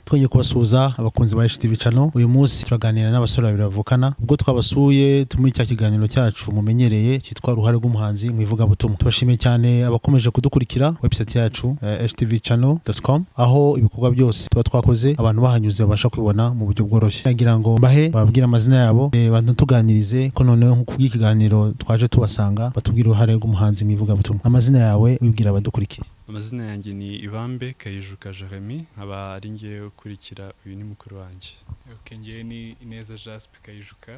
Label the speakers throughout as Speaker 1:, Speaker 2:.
Speaker 1: Twongeye kubasuhuza, abakunzi ba HTV Channel. Uyu munsi turaganira n'abasore babiri bavukana. Ubwo twabasuye turi muri cya kiganiro cyacu mumenyereye cyitwa "Uruhare rw'umuhanzi mu ivugabutumwa". Tubashimiye cyane abakomeje kudukurikira website yacu htvchannel.com, aho ibikorwa byose tuba twakoze abantu bahanyuze babasha kubibona mu buryo bworoshye. Nagira ngo mbahe bababwire amazina yabo, bantu tuganirize ko noneho nko kubw'ikiganiro twaje tubasanga, batubwire uruhare rw'umuhanzi mu ivugabutumwa. Amazina yawe, wibwira abadukurikiye.
Speaker 2: Amazina yanjye ni Ibambe Kayijuka Jeremy, nkaba ari ngewe ukurikira, uyu ni mukuru wanjye.
Speaker 3: Ok, ngewe ni Ineza Jaspe Kayijuka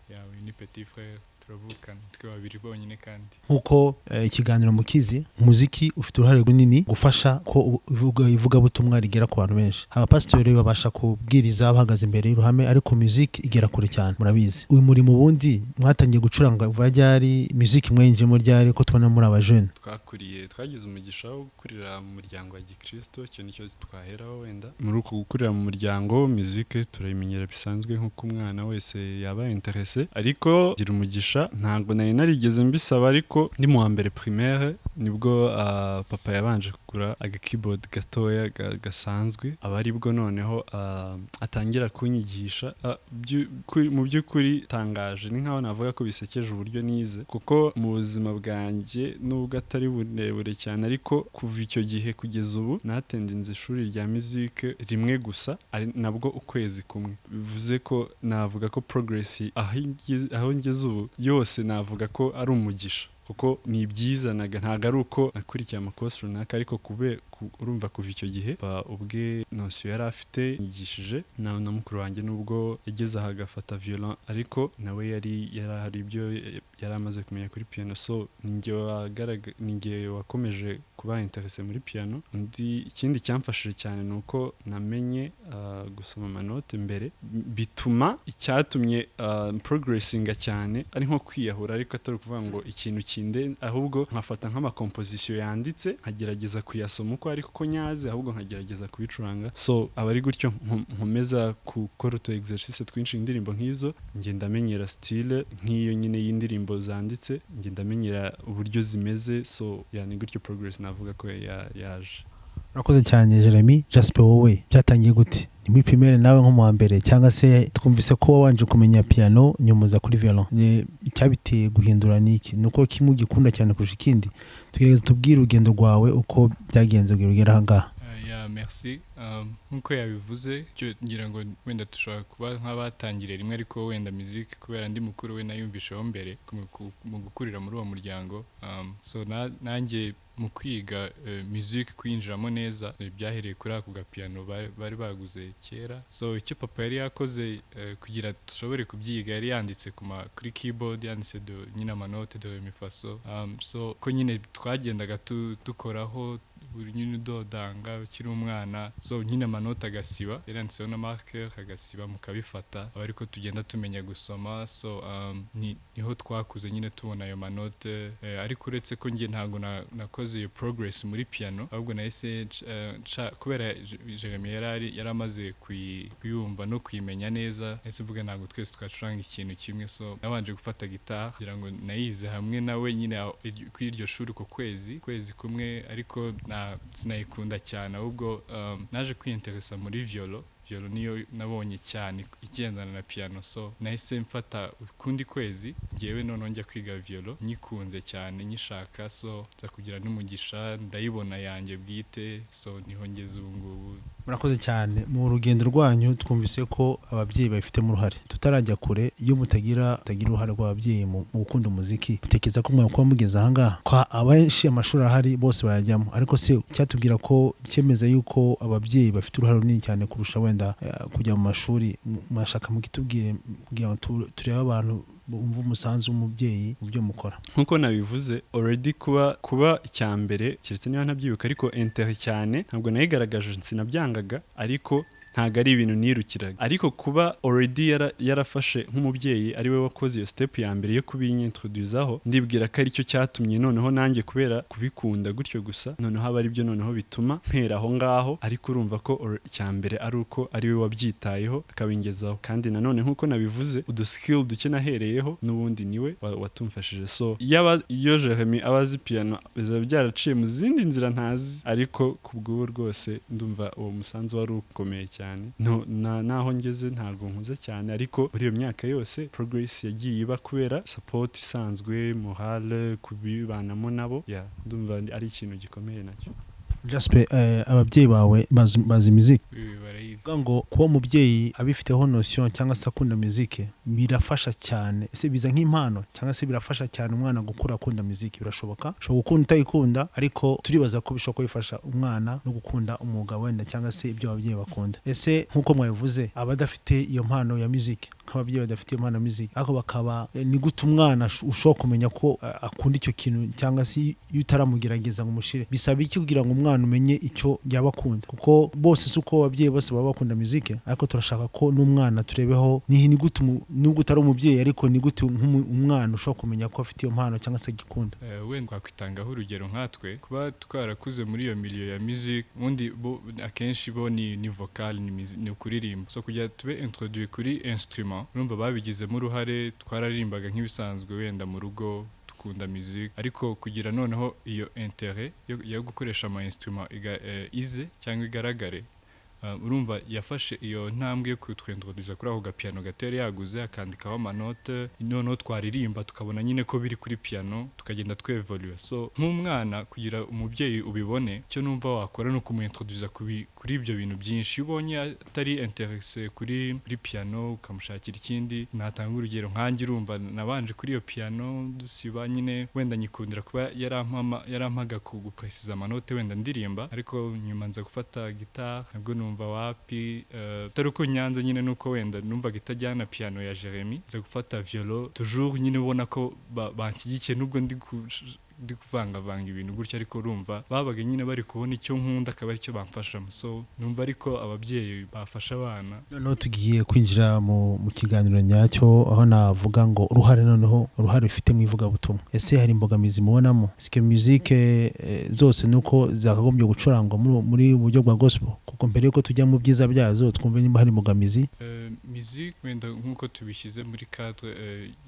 Speaker 3: yawe, ni petit frère, turavukana twe babiri bonyine kandi.
Speaker 1: Nk'uko ikiganiro mukizi, umuziki ufite uruhare runini gufasha ko ivugabutumwa rigera ku bantu benshi. Abapasitori babasha kubwiriza bahagaze imbere y'uruhame, ariko music igera kure cyane, murabizi. Uyu murimo ubundi mwatangiye gucuranga kuva ryari? Music mwinjiyemo ryari, ko tubona muri abajene?
Speaker 2: Twakuriye, twagize umugisha wo gukurira mu muryango wa gikristo, icyo nicyo twaheraho wenda. Muri uko gukurira mu muryango, musique turayimenyera bisanzwe nk'uko umwana wese yaba intéressé. Ariko gira umugisha, ntabwo nari narigeze mbisaba, ariko ndi mu wa mbere primaire nibwo papa yabanje kugura aga keyboard gatoya gasanzwe, aba aribwo noneho atangira kunyigisha. Mu by'ukuri tangaje, ni nkaho navuga ko bisekeje uburyo nize, kuko mu buzima bwanjye, nubwo atari burebure cyane, ariko kuva icyo gihe kugeza ubu natendinze ishuri rya musique rimwe gusa, ari nabwo ukwezi kumwe. Bivuze ko navuga ko progress aho ngeze ubu yose navuga ko ari umugisha, kuko ni ibyizanaga, ntabwo ari uko nakurikiye amakosa runaka. Ariko urumva kuva icyo gihe ubwe notion yari afite yigishije na mukuru wanjye, nubwo yageze aha agafata violon, ariko nawe yari hari ibyo yari amaze kumenya kuri piano. So ni njye wakomeje kuba intéressé muri piano. Undi ikindi cyamfashije cyane ni uko namenye gusoma amanote mbere, bituma icyatumye progressinga cyane ari nko kwiyahura, ariko atari ukuvuga ngo ikintu kinde, ahubwo nkafata nk'amakomposition yanditse nkagerageza kuyasoma uko ari, kuko nyazi, ahubwo nkagerageza kubicuranga. So aba ari gutyo nkomeza gukora utu exercice twinshi, indirimbo nk'izo ngenda menyera style nk'iyo nyine y'indirimbo zanditse, ngenda menyera uburyo zimeze. So yeah, ni gutyo progress navuga ko yaje.
Speaker 1: Urakoze cyane, Jeremy. Jasper, wowe byatangiye gute? Ni muri primaire nawe nko mu wa mbere, cyangwa se twumvise ko wabanje kumenya piano nyuma uza kuri violon? Icyabiteye guhindura ni iki? Ni uko kimwe ugikunda cyane kurusha ikindi? Tugerageze tubwire urugendo rwawe uko byagenze kugira ugere aha ngaha.
Speaker 3: Yeah, merci. Nk'uko yabivuze, icyo ngira ngo wenda dushobora kuba nk'abatangiriye rimwe, ariko wenda music kubera ndi mukuru we nayumvisheho mbere mu gukurira muri uwo muryango. So nanjye mu kwiga music, kuyinjiramo neza, byahereye kuri ako gapiano bari baguze kera. So icyo papa yari yakoze kugira dushobore kubyiga, yari yanditse kuri keyboard, yanditse do nyine amanote do re mi fa so. So ko nyine twagendaga dukoraho buri nyine udodanga ukiri umwana, so nyine amanota agasiba, yaranditseho na marker agasiba, mukabifata, aba ariko tugenda tumenya gusoma. So niho twakuze nyine tubona ayo manote. Ariko uretse ko njye ntabwo nakoze iyo progress muri piano, ahubwo nahise kubera Jeremy yari amaze kuyumva no kuyimenya neza, nahise mvuga ntabwo twese twacuranga ikintu kimwe. So nabanje gufata guitar kugira ngo nayize hamwe nawe nyine kuri iryo shuri uko kwezi kumwe, ariko sinayikunda cyane. Ahubwo naje kwiyinteresa muri violon. Violon niyo nabonye cyane igendana na piano, so nahise mfata ukundi kwezi ngewe noneho njya kwiga violon, nyikunze cyane, nyishaka. So nza kugira n'umugisha ndayibona yanjye bwite, so niho ngeze ubu ngubu.
Speaker 1: Murakoze cyane. Mu rugendo rwanyu twumvise ko ababyeyi babifitemo uruhare. Tutarajya kure, iyo mutagira uruhare rw'ababyeyi mu gukunda umuziki, mutekereza ko mwakuba mugeze ahangaha? Kwa abenshi amashuri ahari bose bayajyamo, ariko se icyatubwira ko cyemeza yuko ababyeyi bafite uruhare runini cyane kurusha wenda kujya mu mashuri, mwashaka mukitubwire kugira ngo turebe abantu bumve umusanzu w'umubyeyi mu byo mukora.
Speaker 2: Nkuko nabivuze already, kuba icya mbere, keretse niba ntabyibuka, ariko intérêt cyane ntabwo nayigaragaje, sinabyangaga, ariko ntabwo ari ibintu nirukiraga. Ariko kuba already yarafashe nk'umubyeyi ari we wakoze iyo step ya mbere yo kubinyintroduzaho, ndibwira ko aricyo cyatumye noneho nanjye kubera kubikunda gutyo gusa, noneho aba aribyo noneho bituma mpera aho ngaho. Ariko urumva ko icya mbere ari uko ari we wabyitayeho akabingezaho. Kandi nanone nk'uko nabivuze, udu skill duke nahereyeho n'ubundi niwe watumfashije. So yaba iyo Jeremy aba azi piano, bizaba byaraciye mu zindi nzira ntazi, ariko ku bw'ubu rwose ndumva uwo musanzu wari ukomeye cyane. cyane. No, naho ngeze ntabwo nkuze cyane, ariko muri iyo myaka yose progress yagiye iba kubera support isanzwe, morale, kubibanamo nabo. Yeah, ndumva ari ikintu gikomeye nacyo.
Speaker 1: Jasper, ababyeyi bawe bazi muziki?
Speaker 3: Ibi barayizi.
Speaker 1: Kuvuga ngo kuba umubyeyi abifiteho notion cyangwa se akunda muziki birafasha cyane. Ese biza nk'impano cyangwa se birafasha cyane umwana gukura akunda muziki? Birashoboka, ushobora gukunda utayikunda, ariko turibaza ko bishobora kuba bifasha umwana no gukunda umwuga wenda cyangwa se ibyo ababyeyi bakunda. Ese nk'uko mwabivuze, abadafite iyo mpano ya muziki, nk'ababyeyi badafite iyo mpano ya muziki, ariko bakaba ni gute umwana ushobora kumenya ko akunda icyo kintu, cyangwa se iyo utaramugerageza ngo umushire, bisaba iki kugira ngo umwana umenye icyo yaba akunda? Kuko bose si uko ababyeyi bose baba bakunda muziki, ariko turashaka ko n'umwana turebeho ni gute nubwo utari umubyeyi, ariko ni gute umwana ushobora kumenya ko afite iyo mpano cyangwa se agikunda?
Speaker 3: Wenda twakwitangaho urugero nkatwe kuba twarakuze muri iyo milieu ya music. Ubundi bo akenshi bo ni vocal, ni ukuririmba. So kugira tube introduit kuri instrument, urumva babigizemo uruhare. Twararirimbaga nk'ibisanzwe wenda mu rugo, dukunda music, ariko kugira noneho iyo intérêt yo gukoresha ama instrument ize cyangwa igaragare, urumva yafashe iyo ntambwe yo kutwintroduza kuri ako gapiano gato yari yaguze, akandikaho amanote, noneho twaririmba tukabona nyine ko biri kuri piano, tukagenda twevoluye. So nk'umwana, kugira umubyeyi ubibone, icyo numva wakora ni ukumuintroduza kuri ibyo bintu byinshi. Iyo ubonye atari intéressé kuri piano, ukamushakira ikindi. Natanga urugero nkanjye, urumva nabanje kuri iyo piano, dusiba nyine wenda nyikundira kuba yarampaga ku gupresiza amanote wenda ndirimba, ariko nyuma nza gufata guitare, nabwo numva wapi, atari uko nyanze nyine, nuko wenda numvaga itajyana piano ya Jeremy. Nza gufata violon, toujours nyine ubona ko banshyigikiye nubwo ndi kuvangavanga ibintu gutya, ariko urumva babaga nyine bari kubona icyo nkunda, akaba aricyo bamfashamo. So numva ariko ababyeyi bafasha abana.
Speaker 1: Noneho tugiye kwinjira mu kiganiro nyacyo, aho navuga ngo uruhare, noneho uruhare rufite mu ivugabutumwa. Ese hari imbogamizi mubonamo? Sike musique zose nuko zakagombye gucurangwa muri buryo bwa gospel? Kuko mbere yuko tujya mu byiza byazo, twumve niba hari imbogamizi.
Speaker 3: Musique wenda nk'uko tubishyize muri cadre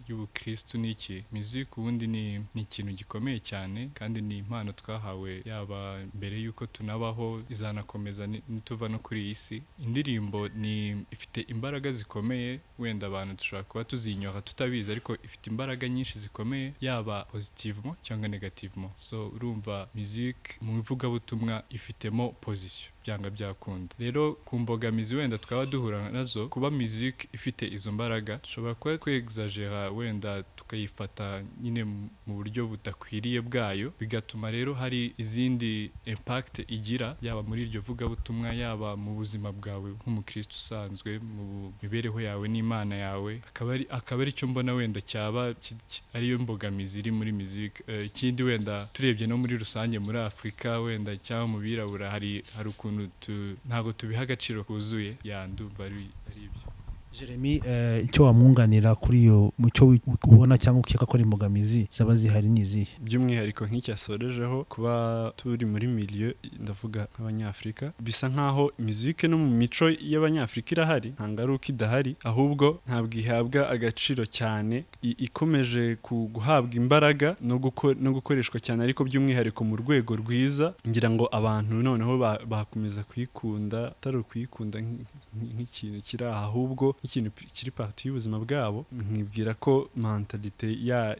Speaker 3: y'ubukristu n'iki, musique ubundi ni ikintu gikomeye cyane, kandi ni impano twahawe yaba mbere y'uko tunabaho, izanakomeza nituva no kuri iyi si. Indirimbo ni ifite imbaraga zikomeye, wenda abantu dushobora kuba tuzinyora tutabizi, ariko ifite imbaraga nyinshi zikomeye, yaba positivement cyangwa négativement. So urumva musique mu ivugabutumwa ifitemo position byanga byakunda. Rero ku mbogamizi wenda twaba duhura nazo, kuba musique ifite izo mbaraga, dushobora kuba twexagera wenda tukayifata nyine mu buryo budakwiriye bwayo, bigatuma rero hari izindi impact igira, yaba muri iryo vugabutumwa, yaba mu buzima bwawe nk'umukristo usanzwe, mu mibereho yawe n'Imana yawe, akaba ari cyo mbona wenda cyaba ariyo mbogamizi iri muri musique. Ikindi wenda turebye no muri rusange muri Afurika wenda cyangwa mu birabura, hari ukuntu ntabwo tubiha agaciro kuzuye. Ya, ndumva ari ibyo.
Speaker 1: Jeremy, icyo wamwunganira kuri iyo mucyo ubona cyangwa ukeka ko ari imbogamizi zaba zihari ni izihe?
Speaker 2: By'umwihariko nk'icyasorejeho, kuba turi muri milieu, ndavuga nk'abanyafurika, bisa nkaho musique no mu mico y'abanyafurika irahari, ntabwo ari uko idahari, ahubwo ntabwo ihabwa agaciro cyane. Ikomeje guhabwa imbaraga no gukoreshwa cyane, ariko by'umwihariko mu rwego rwiza, ngira ngo abantu noneho bakomeza kuyikunda, atari ukuyikunda nk'ikintu kiri aha, ahubwo nk'ikintu kiri partie y'ubuzima bwabo. Nkibwira ko mentalité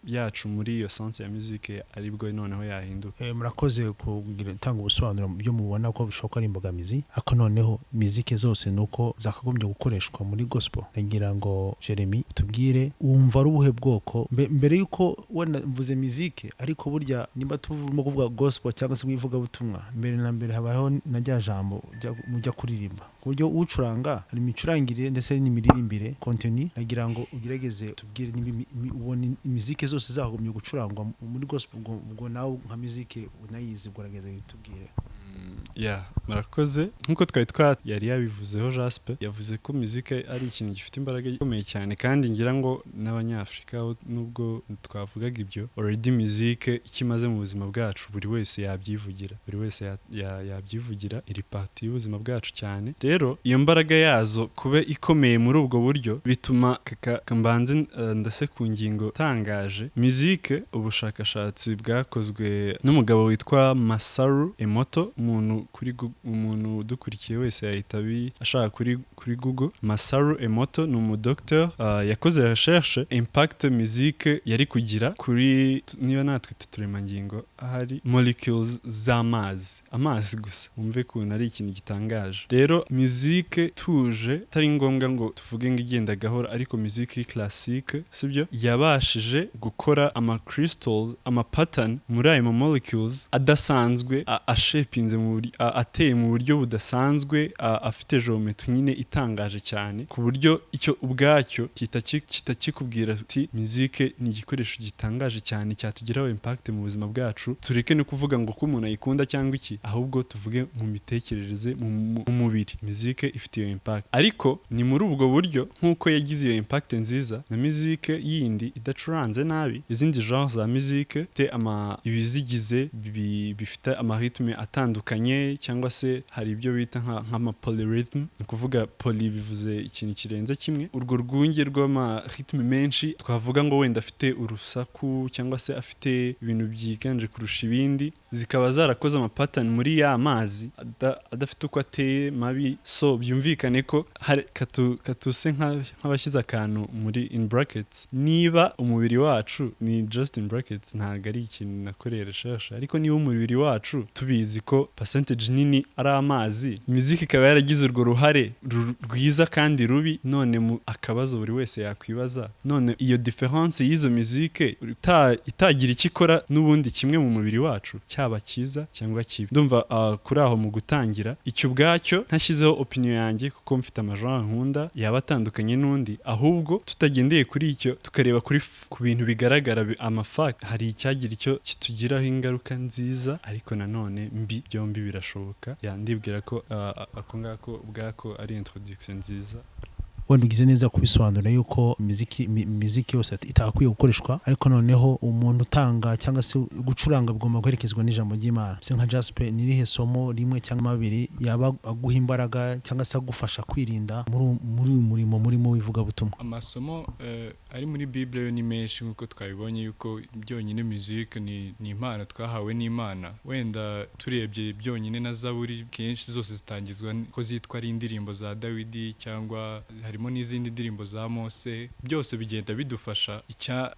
Speaker 2: yacu muri iyo sens ya musique aribwo noneho yahinduka.
Speaker 1: Murakoze kugira gutanga ubusobanuro mu byo mubona ko bishobora kuba ari imbogamizi, ariko noneho mizike zose nuko zakagombye gukoreshwa muri gospel? Ndagira ngo Jeremy utubwire, wumva ari ubuhe bwoko? Mbere yuko wenda mvuze mizike, ariko burya nimba turimo kuvuga gospel cyangwa se mu ivugabutumwa, mbere na mbere habaho na rya jambo mujya kuririmba, ku buryo ucuranga hari imicurangire ndetse n'imiririmbire, contenu. Nagira ngo ugerageze tubwire niba ubona imizike zose zagombye gucurangwa muri gospel. Ubwo nawe nka mizike unayizi, ubwo urageze tubwire.
Speaker 2: Ya, murakoze. Nk'uko twari twa yari yabivuzeho, Jasper yavuze ko muzika ari ikintu gifite imbaraga ikomeye cyane, kandi ngira ngo n'abanyafurika nubwo twavugaga ibyo already, musique icyo imaze mu buzima bwacu buri wese yabyivugira, buri wese yabyivugira, iri partie y'ubuzima bwacu cyane. Rero iyo mbaraga yazo kuba ikomeye muri ubwo buryo bituma mbanze ndase ku ngingo itangaje. Musique, ubushakashatsi bwakozwe n'umugabo witwa Masaru Emoto. Umuntu kuri umuntu udukurikiye wese yahita ashaka kuri Google. Masaru Emoto ni umudocteur, yakoze recherche impact musique yari kugira kuri, niba natwe uturemangingo ahari molecules z'amazi, amazi gusa, wumve ukuntu ari ikintu gitangaje. Rero musique tuje atari ngombwa ngo tuvuge ngo igenda gahoro, ariko musique iri classique, sibyo, yabashije gukora ama crystals, ama pattern muri ayo ma molecules adasanzwe, ashepinze mu ateye mu buryo budasanzwe, afite geometry nyine itangaje cyane, ku buryo icyo ubwacyo kitakikubwira ati musique ni igikoresho gitangaje cyane cyatugiraho impact mu buzima bwacu. Tureke no kuvuga ngo ko umuntu ayikunda cyangwa iki, ahubwo tuvuge mu mitekerereze, mu mubiri. Musique ifite iyo impact, ariko ni muri ubwo buryo nk'uko yagize iyo impact nziza na musique yindi idacuranze nabi, izindi genre za musique te ama ibizigize bifite ama rythme atandukanye, cyangwa se hari ibyo bita nk'ama polyrhythm, ni ukuvuga poly bivuze ikintu kirenze kimwe, urwo rwunge rw'ama rythme menshi twavuga ngo wenda afite urusaku cyangwa se afite ibintu byiganje kurusha ibindi, zikaba zarakoze ama pattern muri ya mazi adafite uko ateye mabi. So byumvikane ko hari katuse nk'abashyize akantu muri in brackets, niba umubiri wacu ni just in brackets, ntabwo ari ikintu nakoreye recherche, ariko niba umubiri wacu tubizi ko percentage nini ari amazi, muziki ikaba yaragize urwo ruhare rwiza kandi rubi, none mu akabazo buri wese yakwibaza, none iyo difference y'izo muzike itagira icyo ikora n'ubundi kimwe mu mubiri wacu, cyaba cyiza cyangwa kibi. Ndumva kuri aho mu gutangira icyo ubwacyo ntashyizeho opinion yanjye, kuko mfite amagenre nkunda yaba atandukanye n'undi, ahubwo tutagendeye kuri icyo tukareba kuri ku bintu bigaragara amafact, hari icyagira icyo kitugiraho ingaruka nziza ariko nanone mbi, byombi birashoboka. Ndibwira ko ako ngako ubwako ari introduction nziza.
Speaker 1: Wenda ugize neza kubisobanura yuko miziki yose itakwiye gukoreshwa, ariko noneho umuntu utanga cyangwa se gucuranga bigomba guherekezwa n'ijambo ry'Imana. Se nka Jasper, ni irihe somo rimwe cyangwa abiri yaba aguha imbaraga cyangwa se agufasha kwirinda muri uyu murimo murimo w'ivugabutumwa?
Speaker 3: Amasomo ari muri Bible yo ni menshi, nk'uko twabibonye yuko byonyine musique ni impano twahawe n'Imana. Wenda turebye byonyine na Zaburi kenshi zose zitangizwa ko zitwa ari indirimbo za Dawidi, cyangwa harimo n'izindi ndirimbo za Mose, byose bigenda bidufasha.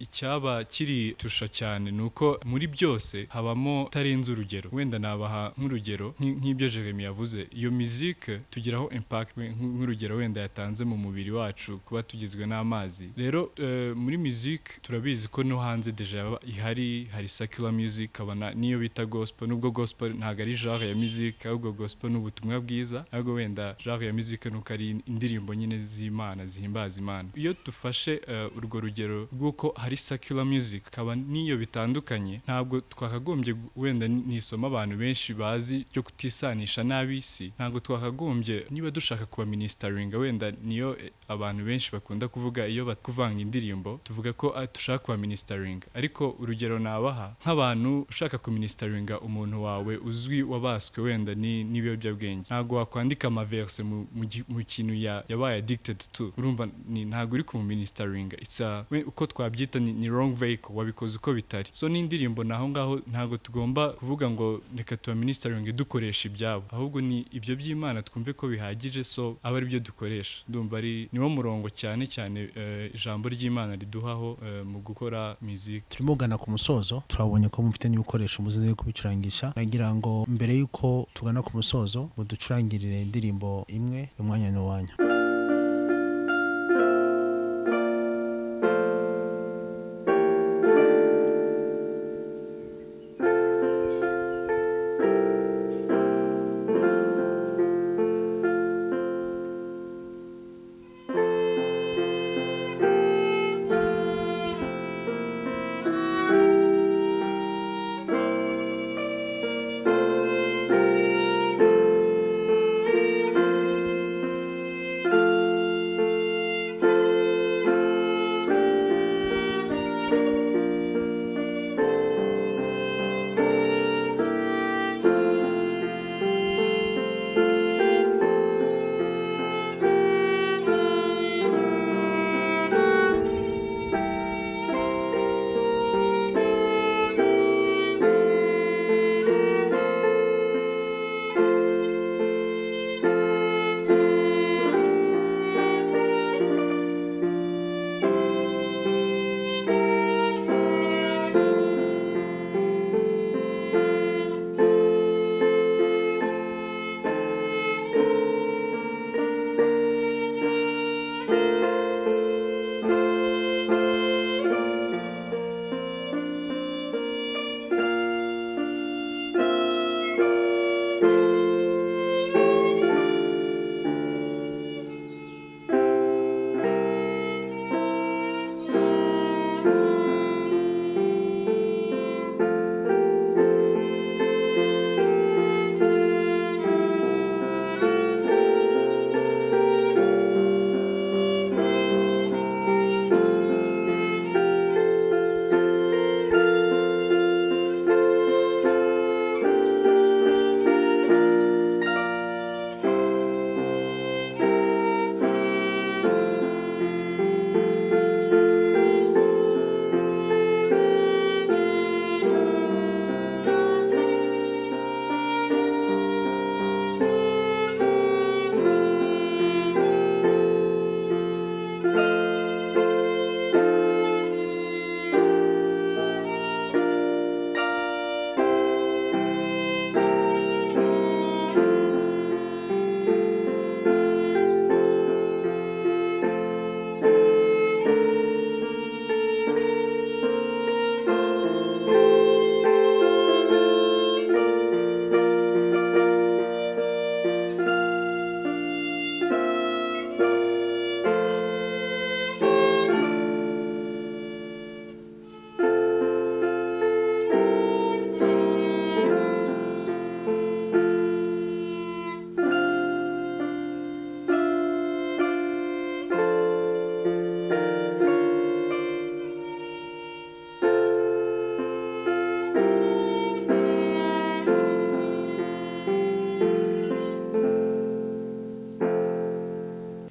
Speaker 3: Icyaba kiri tusha cyane nuko muri byose habamo tarenze urugero. Wenda nabaha nk'urugero nk'ibyo Jeremy yavuze, iyo musique tugiraho impact, nk'urugero wenda yatanze mu mubiri wacu kuba tugizwe n'amazi. Rero muri musique turabizi ko no hanze deja ihari, hari secular music, kabana niyo bita gospel, nubwo gospel ntago ari genre ya musique, ahubwo gospel ni ubutumwa bwiza, ahubwo wenda genre ya musique nuko ari indirimbo nyine z'Imana zihimbaza Imana. Iyo dufashe urwo rugero rw'uko hari secular music kaba niyo bitandukanye, ntabwo twakagombye wenda nisoma abantu benshi bazi cyo kutisanisha n'abisi, ntabwo twakagombye niba dushaka kuba ministeringa, wenda niyo abantu benshi bakunda kuvuga iyo bakuvanga indirimbo, tuvuga ko dushaka kuba ministeringa. Ariko urugero nabaha nk'abantu ushaka kuministeringa umuntu wawe uzwi wabaswe wenda n'ibiyobyabwenge, ntabwo wakwandika amaverse mu kintu yabaye addicted to, urumva ntabwo uri kumuministeringa, it's a uko twabyita ni wrong vehicle, wabikoze uko bitari. So n'indirimbo naho ngaho ntabwo tugomba kuvuga ngo reka tuba ministeringe dukoresha ibyabo, ahubwo ni ibyo by'Imana twumve ko bihagije, so aba ari byo dukoresha. Ndumva ari niwo murongo cyane cyane ijambo ry'Imana riduhaho mu gukora music.
Speaker 1: Turimo kugana ku musozo, turabonye ko mufite n'ibikoresho muzi kubicurangisha, nagira ngo mbere yuko tugana ku musozo muducurangirire indirimbo imwe, umwanya ni uwanyu.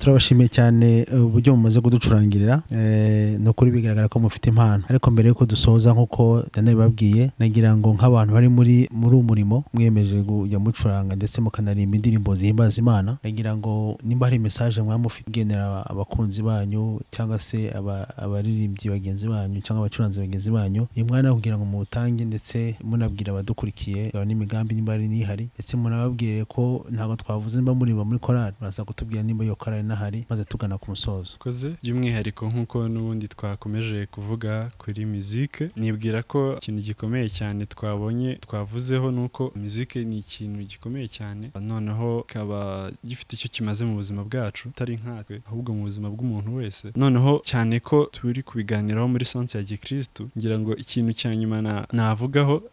Speaker 1: Turabashimiye cyane uburyo mumaze kuducurangirira. Ni ukuri bigaragara ko mufite impano, ariko mbere yuko dusoza, nk'uko nanabibabwiye, nagira ngo nk'abantu bari muri uwo murimo mwiyemeje kujya mucuranga ndetse mukanarimba indirimbo zihimbaza Imana, nagira ngo nimba hari message mwaba mufite igenera abakunzi banyu cyangwa se abaririmbyi bagenzi banyu cyangwa abacuranzi bagenzi banyu, uyu mwanya kugira ngo muwutange, ndetse munabwira abadukurikiye n'imigambi nimba ari n'ihari, ndetse munababwire ko ntabwo twavuze nimba muririmba muri korali, muraza kutubwira nimba iyo korali inahari, maze tugana ku musozo.
Speaker 2: Koze by'umwihariko, nk'uko n'ubundi twakomeje kuvuga kuri musique, nibwira ko ikintu gikomeye cyane twabonye twavuzeho ni uko musique ni ikintu gikomeye cyane, noneho kikaba gifite icyo kimaze mu buzima bwacu, atari nkatwe ahubwo mu buzima bw'umuntu wese. Noneho cyane ko turi kubiganiraho muri sens ya gikristu, ngira ngo ikintu cya nyuma navugaho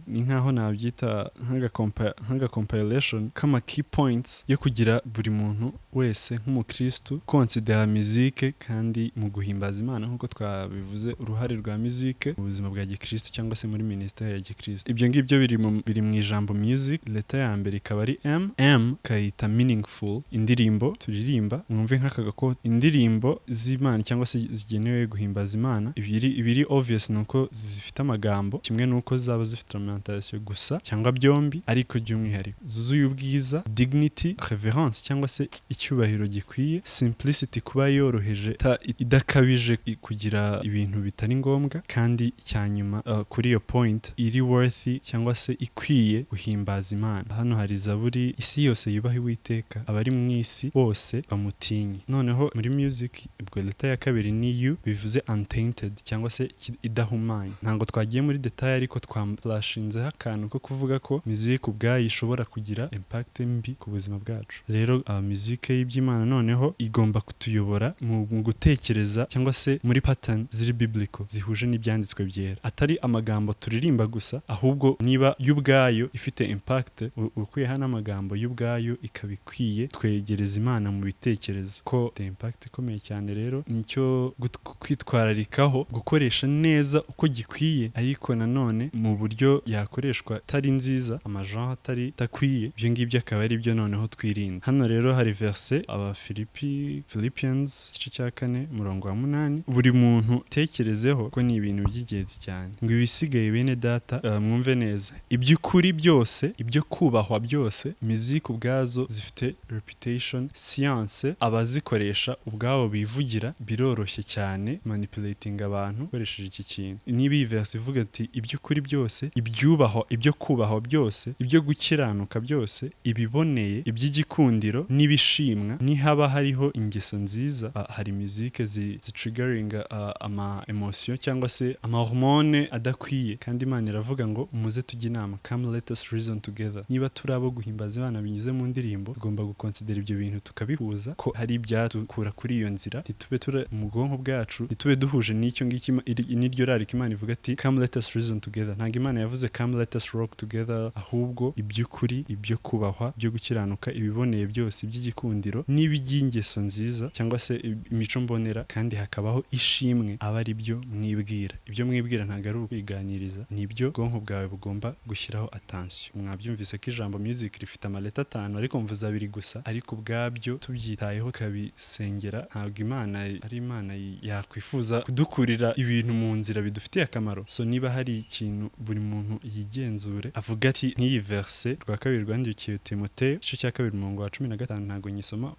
Speaker 2: ni nkaho nabyita nk'aga compilation k'ama key points yo kugira buri muntu wese nk'umukristu considera musique kandi mu guhimbaza Imana, nk'uko twabivuze, uruhare rwa musique mu buzima bwa gikristu cyangwa se muri ministère ya gikristu. Ibyo ngibyo biri mu ijambo music. Letter ya mbere ikaba ari M, M kayita meaningful. Indirimbo turirimba, mwumve nk'aka gako, indirimbo z'Imana cyangwa se zigenewe guhimbaza Imana, ibiri obvious ni uko zifite amagambo, kimwe n'uko zaba zifite instrumentation gusa cyangwa byombi, ariko by'umwihariko zuzuye ubwiza, dignity, reverence cyangwa se icyubahiro gikwiye, simplicity, kuba yoroheje, idakabije kugira ibintu bitari ngombwa, kandi cya nyuma kuri iyo point, iri worthy cyangwa se ikwiye guhimbaza Imana. Hano hari Zaburi: "Isi yose yubaha Uwiteka, abari mu isi bose bamutinye." Noneho muri music, ubwo letter ya kabiri ni U, bivuze untainted cyangwa se idahumanye. Ntabwo twagiye muri detail, ariko twaflashinzeho akantu ko kuvuga ko music ubwayo ishobora kugira impact mbi ku buzima bwacu. Rero music y'iby'Imana noneho igomba kutuyobora mu gutekereza cyangwa se muri pattern ziri biblical, zihuje n'ibyanditswe byera, atari amagambo turirimba gusa, ahubwo niba y'ubwayo ifite impact, ukuyeho n'amagambo y'ubwayo ikaba ikwiye twegereza Imana mu bitekerezo, ko the impact ikomeye cyane. Rero nicyo kwitwararikaho, gukoresha neza uko gikwiye, ariko nanone mu buryo yakoreshwa atari nziza, amagenre atari atakwiye, ibyo ngibyo akaba ari byo noneho twirinda. Hano rero hari verse, Abafilipi, Philippians igice cya 4 umurongo wa 8. Buri muntu tekerezeho ko ni ibintu by'ingenzi cyane, ngo: "Ibisigaye bene data," mwumve neza, "iby'ukuri byose, ibyo kubahwa byose." Musique ubwazo zifite reputation, science, abazikoresha ubwabo bivugira, biroroshye cyane manipulating abantu ukoresheje iki kintu. Niba iyi verse ivuga ati: "Iby'ukuri byose, ibyubahwa, ibyo kubahwa byose, ibyo gukiranuka byose, ibiboneye, iby'igikundiro n'ibishimwa, nihaba hariho ingeso nziza," hari musique zitriggeringa ama emotion cyangwa se ama hormone adakwiye, kandi Imana iravuga ngo: "Muze tujye inama, come let us reason together." Niba turi abo guhimbaza Imana binyuze mu ndirimbo, tugomba guconsidera ibyo bintu, tukabihuza ko hari ibyatukura kuri iyo nzira, ntitube turi mu bwonko bwacu, ntitube duhuje n'icyo ngicyo, n'iryo rarika. Imana ivuga ati: "Come let us reason together." Ntabwo Imana yavuze "Come let us rock together," ahubwo iby'ukuri, ibyo kubahwa, ibyo gukiranuka, ibiboneye byose, iby'igikundiro n'iby'ingeso nziza cyangwa se imico mbonera, kandi hakabaho ishimwe, aba ari byo mwibwira. Ibyo mwibwira ntabwo ari ukwiganiriza, ni ibyo ubwonko bwawe bugomba gushyiraho attention. Mwabyumvise ko ijambo music rifite amaletter atanu, ariko mvuze abiri gusa. Ariko ubwabyo tubyitayeho, tukabisengera, ntabwo Imana ari Imana yakwifuza kudukurira ibintu mu nzira bidufitiye akamaro. So niba hari ikintu buri muntu yigenzure, avuga ati nk'iyi verse, rwa kabiri rwandikiye Timoteyo igice cya 2 umurongo wa 15, ntabwo nyisoma,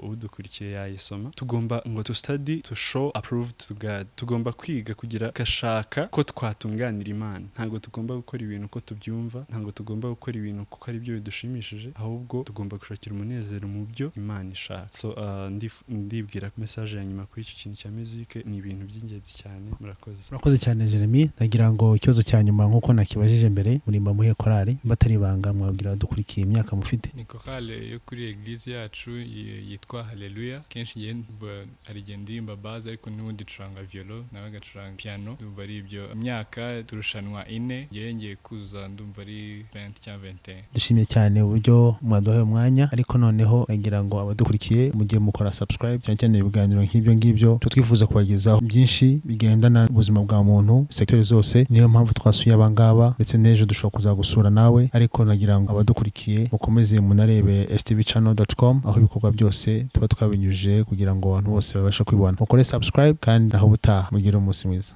Speaker 2: udukurikiye yayisoma. Tugomba ngo to study to show approved to God, tugomba kwiga kugira gashaka ko twatunganira Imana. Ntabwo tugomba gukora ibintu uko tubyumva, ntabwo tugomba gukora ibintu kuko ari byo bidushimishije, ahubwo tugomba gushakira umunezero mu byo Imana ishaka. So ndibwira ko message ya nyuma kuri icyo kintu cya musique ni ibintu by'ingenzi cyane. Murakoze.
Speaker 1: Murakoze cyane, Jeremy. Ndagira ngo ikibazo cya nyuma, nk'uko nakibajije mbere, murimba muhe korali? Batari ibanga, mwabwira abadukurikiye imyaka mufite?
Speaker 3: Ni chorale yo kuri église yacu yitwa Haleluya. Kenshi ngiye hari igihe ndirimba bass, ariko n'ubundi ncuranga violon, nawe agacuranga piano. Ndumva ari ibyo. Imyaka turushanwa 4, ngewe ngiye kuzuza, ndumva ari 20 cyangwa 21.
Speaker 1: Dushimye cyane uburyo mwaduhaye umwanya, ariko noneho nagira ngo abadukurikiye mujye mukora subscribe, cyane cyane ibiganiro nk'ibyo ngibyo tuba twifuza kubagezaho byinshi bigendana n'ubuzima bwa muntu, secteur zose. Niyo mpamvu twasuye abangaba, ndetse n'ejo dushobora kuzagusura nawe. Ariko nagira ngo abadukurikiye mukomeze munarebe stvchannel.com, aho ibikorwa byose. byose tuba twabinyujije kugira ngo abantu bose babashe kubibona. Mukore subscribe kandi naho ubutaha, mugire umunsi mwiza.